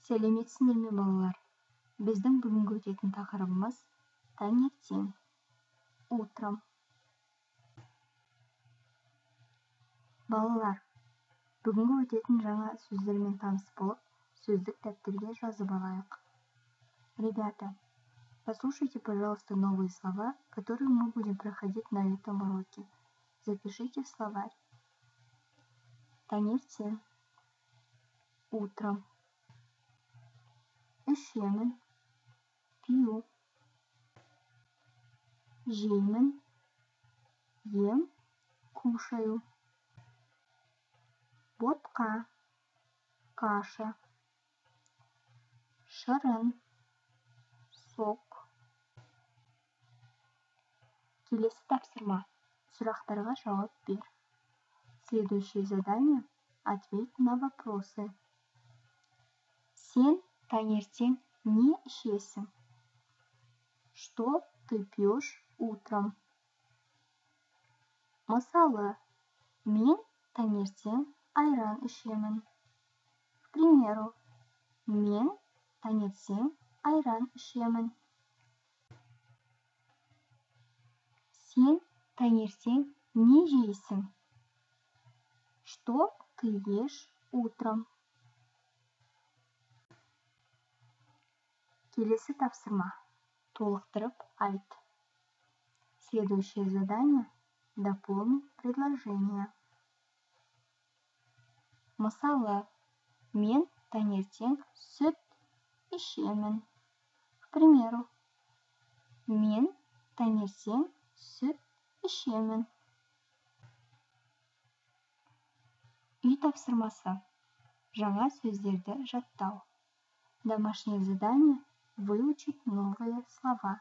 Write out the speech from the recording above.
Сәлеметсіңдер ме, балалар? Біздің бүгінгі өтетін тақырыбымыз таңертең, утром. Балалар, бүгінгі өтетін жаңа сөздермен таныс болып, сөздік дәптерге жазып алайық. Ребята, послушайте, пожалуйста, новые слова, которые мы будем проходить на этом уроке. Запишите в словарь. Таңертең, утром. Ішемін, пью. Жеймін, ем, кушаю. Ботқа, каша. Шырын, сок. Келесі тапсырма. Сұрақтарға жауап бер. Следующее задание. Ответь на вопросы. Сен таңертең не ішесің? Что ты пьешь утром? Мысалы, мен таңертең айран ішемін. К примеру, мен таңертең айран ішемін. Сен таңертең не жейсің? Что ты ешь утром? Келесі тапсырма. Толықтырып айт. Следующее задание. Дополни предложение. Мысалы, мен таңертең сүт ішемін. К примеру, мен таңертең сүт ішемін. Үй тапсырмасы. Жаңа сөздерді жаттау. Домашнее задание. Выучить новые слова.